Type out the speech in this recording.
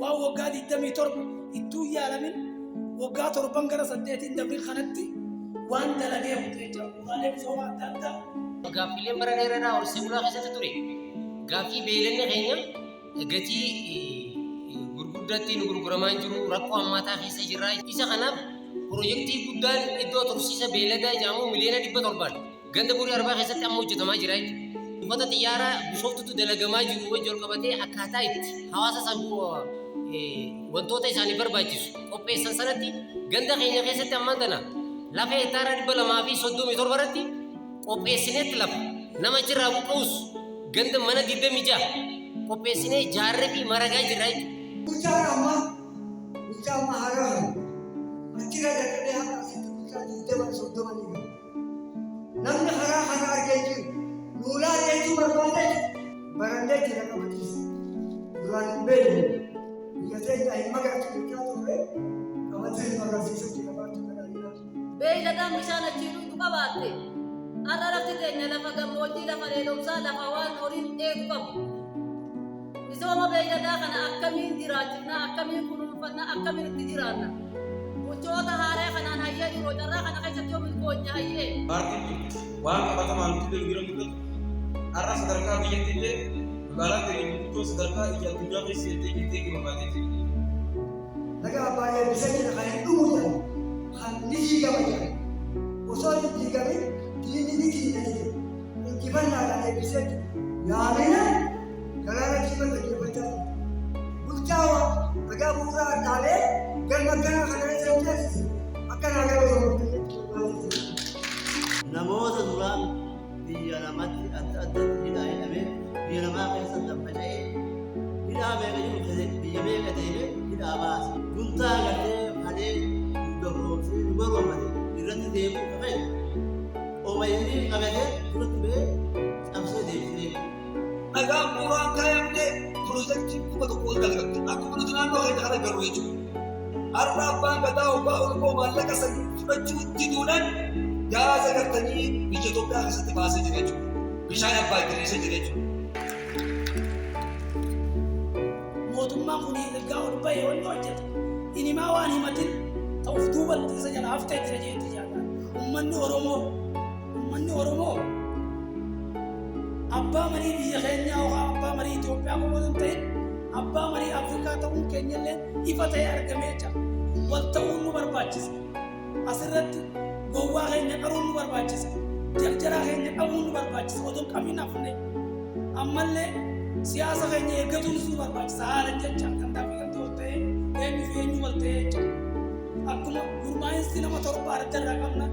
Waan waggaa 27 ittuu hin yaalamin waggaa torban gara saddeetiin dabrin kanatti waan dalagee hojjete jechuudha. Bu'uuraalee misoomaa adda addaa. Gaaffiileen bara dheeraadhaa horsee bulaa keessatti ture. Gaaffii beeyladni keenya gatii gurguddaatti nu gurguramaa hin jiru, rakkoo hammaataa keessa jirra. Isa kanaaf pirojektii guddaan iddoo tursiisa beeyladaa jedhamu miliyoona 700n ganda Burii Arbaa keessatti amma hojjetamaa jira jechuudha. Buufata xiyyaaraa Bishooftutti dalagamaa jiru wajji wal qabatee akkaataa itti hawaasa san wantoota isaaniif barbaachisu qopheessan sanatti ganda keenya keessatti ammaan tana lafa hektaara 237 irratti qopheessineetti lafa nama achirraa buqqa'us ganda mana 26 qopheessinee jaarree fi maragaa jirra jechuudha. Bulchaan ammaa bulchaa ammaa haaraa kana achirraa jalqabee haga asitti bulchaa 20 30 ni gaha. Namni karaa kana argee jiru nuu laali jechuu barbaadee barannee jira qabatiis. Duraan hin beeknu biyya teenya hin magartu jechaa turre, qabatii hin magarsiisuu jira baachuu badhaadhinaa. Beeyladaan bishaan achii dhuydu qabaatte. Har'a lafti teenya lafa gammoojjii, lafa dheedomsaa, lafa waan horiin dheedu qabu. Misooma beeyladaa kana akkamiin jiraachifna, akkamiin kunuunfanna, akkamiin itti jiraanna? Bulchoota haaraa kanaan hayyee dhiiroo, carraa kana keessatti yoo milkoofne hayyee. Paartiin kun waan qabatamaan nuti illee nu bira mul'atu har'a sadarkaa biyyatti illee magaalaan teenya gurguddoo sadarkaa ija addunyaa keessa seentee jirti jechuu barbaadeeti. Laga Abbaay eebbisee jira, kan hin dhumu jedhan, kan ni diigama jedhan. Osoo hin diigamin diinni ni diigna jedhe injifannaadhaan eebbisee jira. Yaamina galaana diimaa dhaggeeffachaa jirti. Bulchaa dhagaa bu'uuraa dhaabee galma akkanaa kana isa hin ceesise akka naa galatoomtu jechuu barbaadee. Namoota duraa biyya lamatti adda addatti hidhaa hidhamee biyya lamaa keessa daffaca'ee hidhaa meeqa jiru biyya meeqa deemee hidhaa baase. Juntaa gartee kalee nu gabroomsee nu garoomfate irratti deemuu kafee qoma inni qabatee duratti ba'ee cabsee deebisee. Dhagaan bu'uuraan kaayamne pirojektiin 1000 ol dalagamte. Akkuma nuti naannoo keenya kana garuu jechuudha. Har'a abbaan gadaa hoggaa ol ba'u maallaqa san fudhachuu diduudhaan gaaza gartanii biyya Itoophiyaa keessatti baasee jira jechuudha. Bishaan abbaa diriirsee jira jechuudha. Mootummaan kun ergaa ol ba'e wanni hojjete inimaa waan himatin ta'uuf duubatti isa jala haftee jira jeetti yaadaan. Uummanni Oromoo abbaa marii biyya keenyaa yookaan abbaa marii Itoophiyaa qofa osoo hin ta'in abbaa marii Afrikaa ta'uun keenyallee ifa ta'ee argamee jira. Wal ta'uun nu barbaachisa. Asirratti gowwaa keenya qaruun nu barbaachisa. Jarjaraa keenya qabuun nu barbaachisa. Otoo hin qabin hafne. Ammallee siyaasa keenya eeggatuunis nu barbaachisa. Haala jecha gandaa fi gandii ol ta'ee, eenyu fi eenyu wal ta'ee jecha. Akkuma gurmaa'insi nama torba adda irraa qabna.